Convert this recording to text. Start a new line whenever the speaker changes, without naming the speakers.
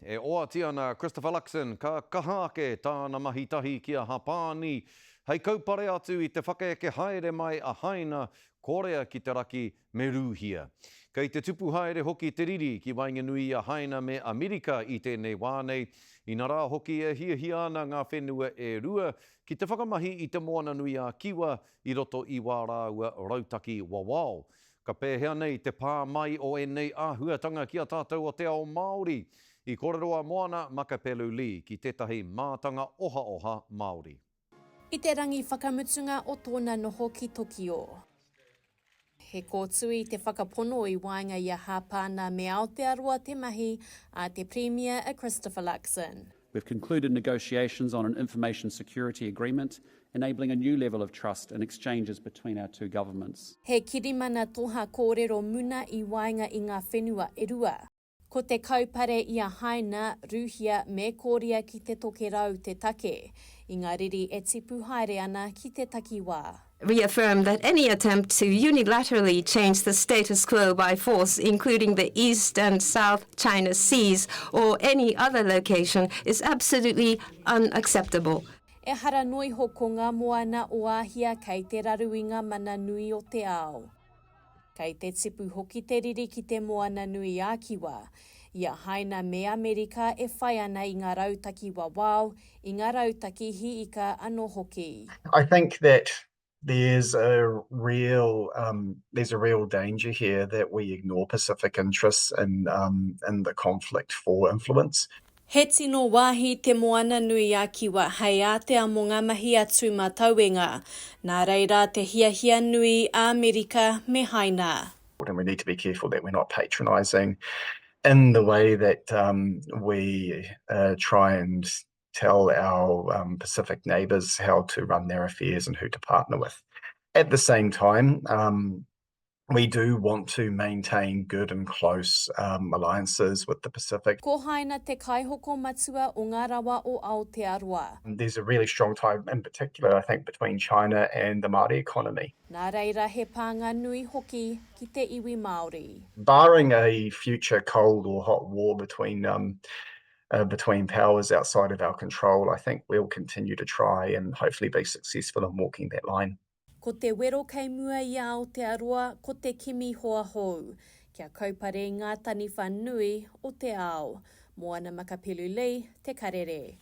E oati ana a Christopher Luxon ka kaha ake tāna mahi tahi ki a Hapāni hei kaupare atu i te whakaeke haere mai a Haina, Korea ki te Raki me Rūhia. Kei te tupu haere hoki te riri ki waenganui i a Haina me Amerika i tēnei wā nei, inarā hoki e hiahia ana ngā whenua e rua ki te whakamahi i Te Moananui-a-Kiwa i roto i wā rāua rautaki wawao. Ka pēhea nei te pā mai o ēnei āhuatanga ki a tātou o te ao Māori? I kōrero a Moana Makapelu Lee ki tētahi mātanga ohaoha Māori.
I te rangi whakamutunga o tōna noho ki Tokio. He kōtui te whakapono i waenga i a Hāpana me Aotearoa te mahi a te Pirimia a Christopher Luxon.
We've concluded negotiations on an information security agreement, enabling a new level of trust and exchanges between our two governments.
He kirimana toha kōrero muna i waenga i ngā whenua e rua. Ko te kaupare i a Haina, Rūhia me Kōria ki Te Tokerau te take, i ngā riri e tipu haere ana ki te takiwā.
Reaffirm that any attempt to unilaterally change the status quo by force, including the East and South China Seas or any other location, is absolutely unacceptable.
Ehara noiho ko ngā moana o Āhia kei te raru i ngā mana nui o te ao. Kei te tipu hoki te riri ki Te Moana-nui-a-Kiwa, i a Haina me Amerika e whai ana i ngā rautaki wawao, i ngā rautaki hī ika anō hoki.
I think that there's a real um, there's a real danger here that we ignore Pacific interests in um, in the conflict for influence.
He tino wāhi Te Moana-nui-a-Kiwa hei ātea mō ngā mahi a Tūmatauenga, nā reira te hiahia nui a Amerika me Haina.
And we need to be careful that we're not patronising in the way that um, we uh, try and tell our um, Pacific neighbours how to run their affairs and who to partner with. At the same time, um, we do want to maintain good and close um, alliances with the Pacific.
Ko Haina te kaihoko matua o ngā rawa o Aotearoa.
There's a really strong tie in particular, I think, between China and the Māori economy.
Nā reira he pānga nui hoki ki te iwi Māori.
Barring a future cold or hot war between um, uh, between powers outside of our control, I think we'll continue to try and hopefully be successful in walking that line.
Ko te wero kei mua i a Aotearoa ko te kimi hoa hou, kia kaupare i ngā taniwha nui o te ao. Moana Makapelu Lee, Te Karere.